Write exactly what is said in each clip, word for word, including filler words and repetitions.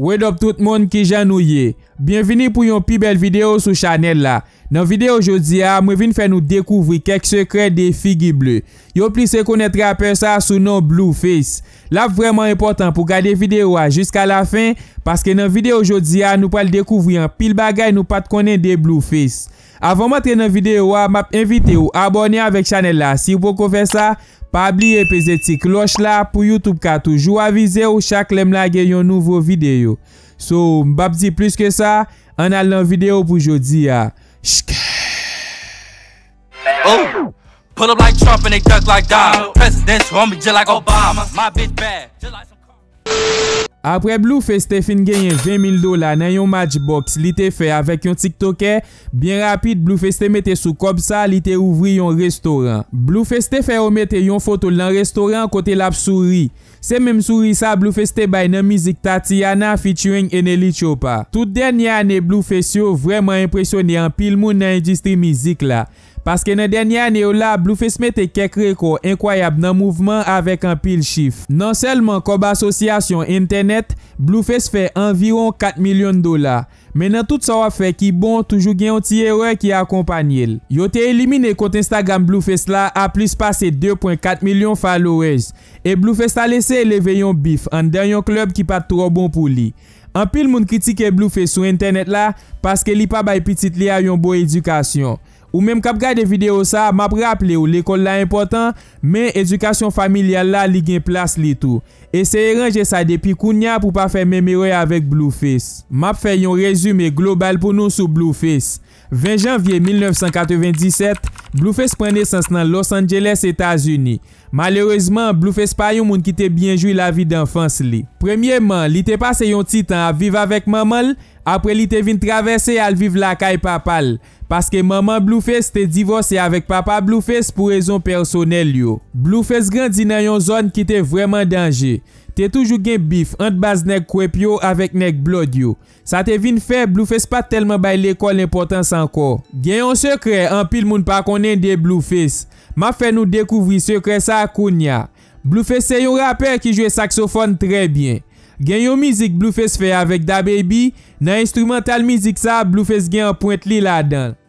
What up tout moun, kijan nou ye? Byenvini pou yon pi bèl videyo sou chanèl la. Nan videyo jodi a, mwen vin fè nou dekouvri kèk sekrè de Figi Ble. Yo plis rekonèt rapè sa sou non Blueface. L ap vrèman enpòtan pou gade videyo a jiska lafen, paske nan videyo jodi a, nou pral dekouvri anpil bagay nou pa t konnen de Blueface. Avan m antre nan videyo a, m ap envite w abòne avèk chanèl la si w poko fè sa. Pa bliye peze ti klòch la pou YouTube ka toujou avize w chak lè m lage yon nouvo videyo. So, m p ap di plis ke sa, ann al nan videyo pou jodi a. Shk! Oh! Pull up like Trump and they duck like Dom. Presidential on me just like Obama. My bitch bad, just like some Apre Blueface te fin genyen ven mil dola nan yon match box li te fè avèk yon tiktokè, byen rapid Blueface te mete sou kòb sa, li te ouvri yon restoran. Blueface te fè yo mete yon foto l nan restoran kote l ap souri. Se menm souri sa Blueface te bay nan mizik Tatiana featuring Enely Chopa. Tout dènye ane Blueface yo vrèman enpresyone anpil moun nan endistri mizik la. Paske nan dènye ane yo la, Blueface mete kèk rekò enkwayab nan mouvman avèk anpil chif. Non sèlman kòb asosyasyon entènèt, Blueface fè anviwon kat milyon dola. Men nan tout sa w ap fè ki bon, toujou gen yon ti erè ki akonpanye l. Yo te elimine kont Instagram Blueface la a plis pase de pwen kat milyon followers. E Blueface t al eseye leve yon bif anndan yon klèb ki pa t twò bon pou li. Anpil moun kritike Blueface sou entènèt la paske li pa bay pitit li a yon bon edikasyon. Ou menm k ap gade videyo sa, m ap raple w lekòl la enpòtan, men edikasyon familyal la li gen plas li tou. Eseye ranje sa depi kounya pou pa fè menm erè avèk Blueface. M ap fè yon rezime global pou nou sou Blueface. Ven janvye mil nèf san katrevenndisèt, Blueface pran nesans nan Los Angeles, Etazini. Malerezman, Blueface pa yon moun ki te byen jwi lavi danfans li. Premyeman, li te pase yon ti tan ap viv avèk manman l, apre li te vin travèse al viv lakay papa l, paske manman Blueface te divòse avèk papa Blueface pou rezon pèsonèl yo. Blueface grandi nan yon zòn ki te vrèman danje. Te toujou gen bif ant baz nèg Crip yo avèk nèg Blood yo. Sa te vin fè Blueface pa t tèlman bay lekòl enpòtans ankò. Gen yon sekrè anpil moun pa konnen de Blueface. M ap fè nou dekouvri sekrè sa a kounya. Blueface se yon rapè ki jwe saksofòn trè byen. Gen yon mizik Blueface fè avèk DaBaby, nan enstrimantal mizik sa a, Blueface gen anpwent li ladan l.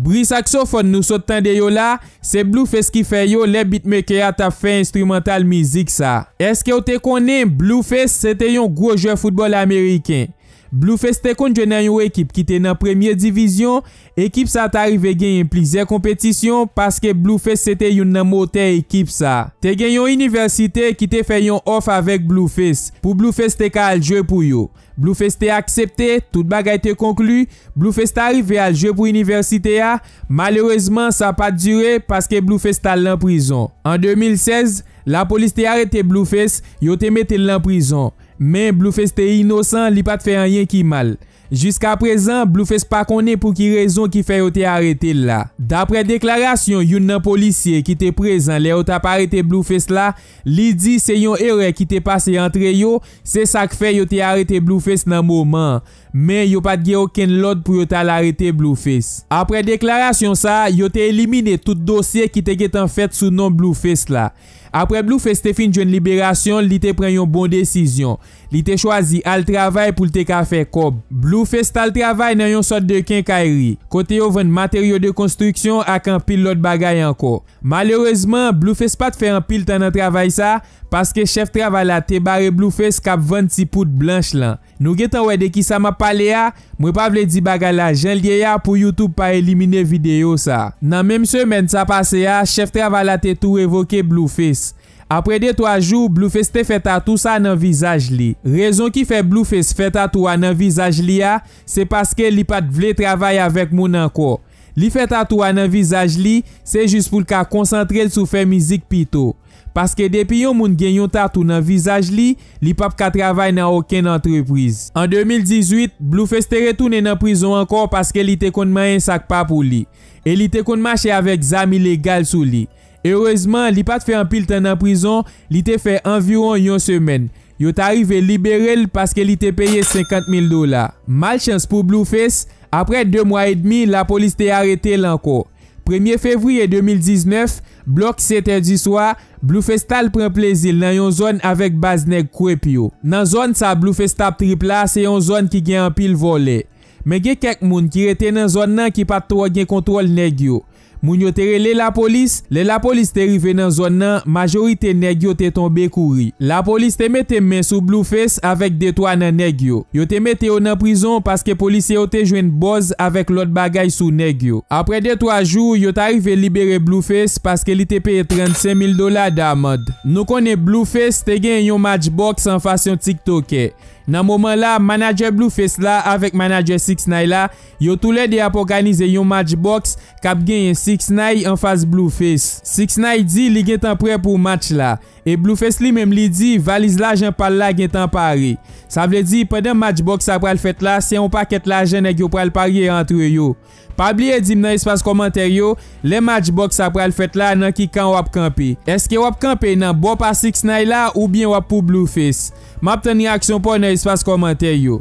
Bri saksofòn nou sot tande yo la, se Blueface ki fè yo lè beatmaker a t ap fè enstrimantal mizik sa. Èske w te konnen Blueface se te yon gwo jwè foutbòl ameriken? Blueface te konn jwe nan yon ekip ki te nan premye divizyon, ekip sa ta rive genyen plizyè konpetisyon paske Blueface se te youn nan motè ekip sa. Te gen yon inivèsite ki te fè yon òf avèk Blueface pou Blueface te ka al jwe pou yo. Blueface te aksepte, tout bagay te konkli, Blueface ta rive al jwe pou inivèsite a, malerezman sa pa t dire paske Blueface t al nan prizon. An de mil sèz, lapolis te arete Blueface, yo te mete l nan prizon. Men Blueface te inosan, li pa t fè anyen ki mal. Jiskaprezan, Blueface pa konnen pou ki rezon ki fè yo te arete l la. Daprè deklarasyon youn nan polisye ki te prezan lè yo t ap arete Blueface la, li di se yon erè ki te pase antre yo, se sa k fè yo te arete Blueface nan moman an. Men yo pa t gen okenn lòd pou yo t al arete Blueface. Aprè deklarasyon sa a, yo te elimine tout dosye ki te gentan fèt sou non Blueface la. Aprè Blueface te fin jwenn liberasyon l, li te pran yon bon desizyon. Li te chwazi al travay pou l te ka fè kòb. Blueface t al travay nan yon sòt de kenkayri, kote yo vann materyo de konstriksyon ak anpil lòt bagay ankò. Malerezman, Blueface pa t fè anpil tan nan travay sa, paske chèf travay la te bare Blueface k ap vann ti poud blanch lan. Nou gentan wè de kisa m ap pale a, mwen pa vle di bagay la jan l ye a pou YouTube pa elimine videyo sa. Nan menm semèn sa pase a, chèf travay la te tou revoke Blueface. Aprè de twa jou, Blueface te fè tatou sa nan vizaj li. Rezon ki fè Blueface fè tatou a nan vizaj li a, se paske li pa t vle travay avèk moun ankò. Li fè tatou a nan vizaj li, se jis pou l ka konsantre l sou fè mizik pito. Paske depi yon moun gen yon tatou nan vizaj li, li p ap ka travay nan okenn antrepriz. An de mil dizuit, Blueface te retounen nan prizon ankò paske li te konn manyen sa k pa pou li. E li te konn mache avèk zam ilegal sou li. Erezman, li pa t fè anpil tan nan prizon, li te fè anviwon yon semèn. Yo ta rive libere l paske li te peye senkant mil dola. Malchans pou Blueface, apre de mwa edmi, lapolis te arete l ankò. Premye fevriye de mil diznèf, blòk sèt è di swa, Blueface t al pran plezi l nan yon zòn avèk baz nèg Crip yo. Nan zòn sa Blueface t ap trip la, se yon zòn ki gen anpil vòlè. Men gen kèk moun ki rete nan zòn nan ki pa t twò gen kontwòl nèg yo. Moun yo te rele lapolis. Lè lapolis te rive nan zòn nan, majorite nèg yo te tonbe kouri. Lapolis te mete men sou Blueface avèk de twa nan nèg yo. Yo te mete yo nan prizon paske polisye yo te jwenn bòz avèk lòt bagay sou nèg yo. Apre de twa jou, yo ta rive libere Blueface paske li te peye trannsenk mil dola damann. Nou konnen Blueface te gen yon matchbox anfas yon tiktokè. Nan moman la, manadjè Blueface la avèk manadjè six nine la, yo toulède ap òganize yon matchbox k ap genyen six nine anfas Blueface. Six nine di li gentan prè pou match la. E Blueface li menm li di valiz lajan pa l la gentan pare. Sa vle di pandan matchbox sa pral fèt la, se yon pakèt lajan nèg yo pral parye antre yo. Pa bliye di m nan espas kòmantè yo, lè matchbox sa pral fèt la, nan ki kan w ap kanpe. Èske w ap kanpe nan bò pa six nine la oubyen w ap pou Blueface? M ap tann reyaksyon pa w nan espas kòmantè yo.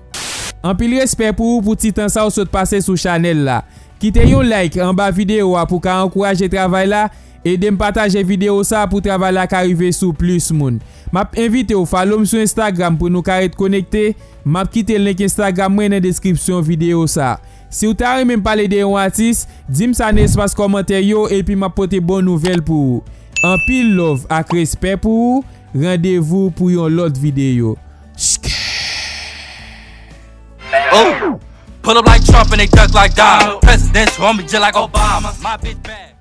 Anpil respè pou ou pou ti tan sa w sot pase sou chanèl la. Kite yon like anba videyo a pou ka ankouraje travay la. Ede m pataje videyo sa pou travay la ka rive sou plis moun. M ap envite w follow m sou Instagram pou nou ka ret konekte. M ap kite link Instagram mwen nan deskripsyon videyo sa. Si w ta renmen m pale de yon atis, di m sa nan espas kòmantè yo epi m ap pote bon nouvèl pou ou. Anpil love ak respè pou ou. Randevou pou yon lòt videyo. Oh! Pull up like Trump and they duck like Donald. Presidential, I'ma just like Obama. My bitch bad.